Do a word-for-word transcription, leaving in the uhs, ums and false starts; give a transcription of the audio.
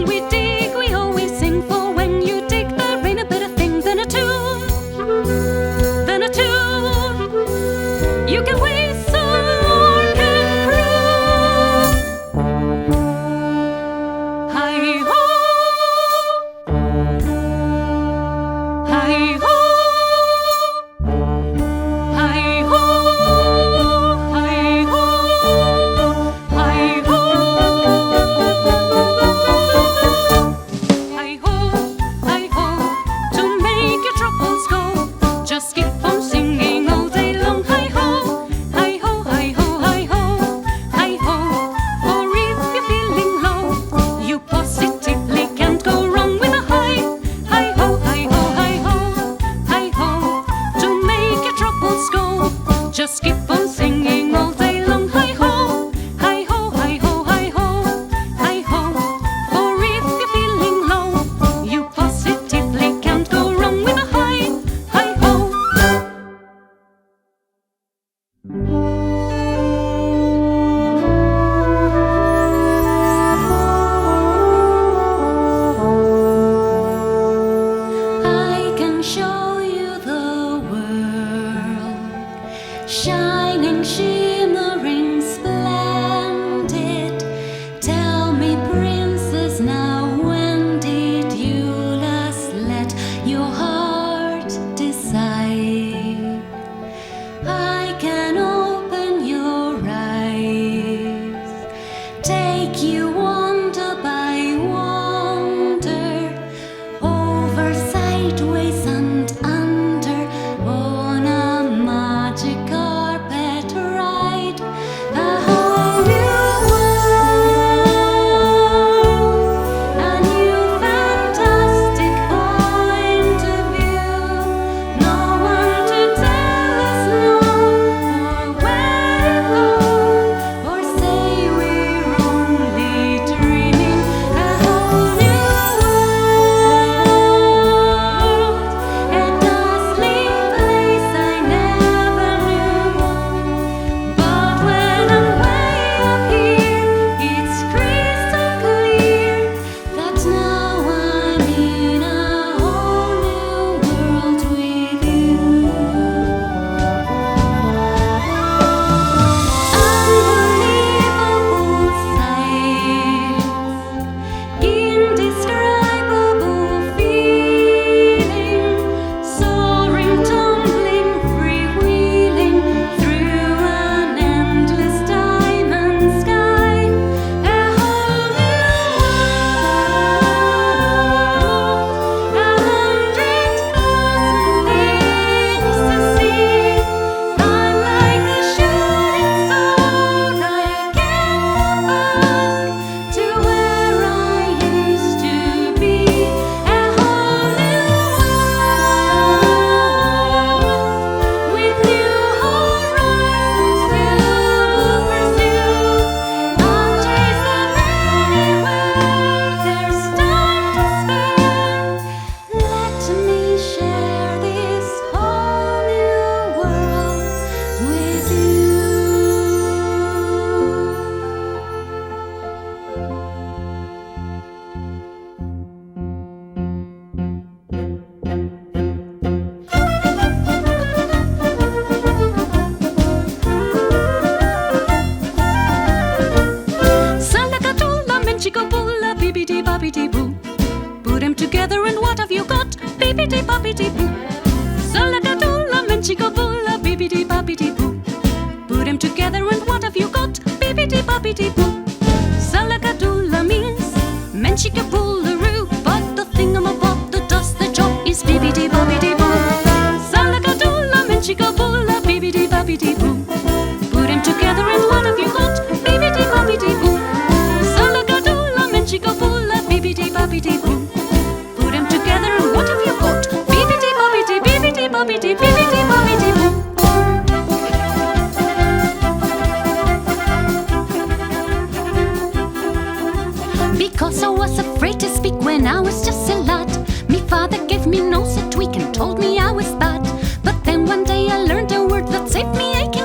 We dig, we always sing, for when you dig, there ain't a better thing than a tune, than a tune. You can whistle or can croon. Hi ho, hi ho. Hi ho, hi ho, hi ho. Hi ho, hi ho, to make your troubles go. Just keep on singing all day long. Hi ho, hi ho, hi ho, hi ho, hi ho. For if you're feeling low, you positively can't go wrong with a hi. Hi ho, hi ho, hi ho, hi ho, to make your troubles go. Just keep on singing all day long. Hi ho, hi ho, hi ho, hi ho, hi ho. For if you're feeling low, you positively can't go wrong with a hi, hi ho. I can show you the world, shining, shimmering, splendid. Tell me, princess, now, when did you last let your heart decide? I can open your eyes, take you wonder by wonder, over, sideways, and under, on a magic carpet ride. A whole new world, a new fantastic point of view. No one to tell us no or where to go, or say we're only dreaming. A whole new world, a dazzling place I never knew. But when I'm way up here, it's crystal clear that now I'm in a whole new world with you. Unbelievable sights, indescribable feeling, soaring, tumbling, freewheeling through an endless diamond sky. A whole new world, a hundred thousand things to see. I'm like a shooting star, I can't go back to where I used to be. A whole new world with new horizons to pursue. I'll chase them anywhere there's time to spend. Let me share this whole new world with you. Salakatula, menchikopula, bibbidi bobbidi boo. Put 'em together and what have you got? Bibbidi bobbidi boo. Salakatula, menchikopula, bibbidi bobbidi boo. Put 'em together and what have you got? Bibbidi bobbidi boo. Salakatula means menchikopula roo, but the thingamabob that does the job is bibbidi bobbidi boo. Salakatula, menchikopula, bibbidi bobbidi boo. Put 'em together and what have you got? Bibbidi bobbidi boo. Salakatula, menchikopula, bibbidi bobbidi boo. Put 'em together and what have you got? Bibbidi bobbidi, bibbidi bobbidi, bibbidi bobbidi boo. Because I was afraid to speak when I was just a lad, me father gave me nose a tweak and told me I was bad. But then one day I learned a word that saved me ache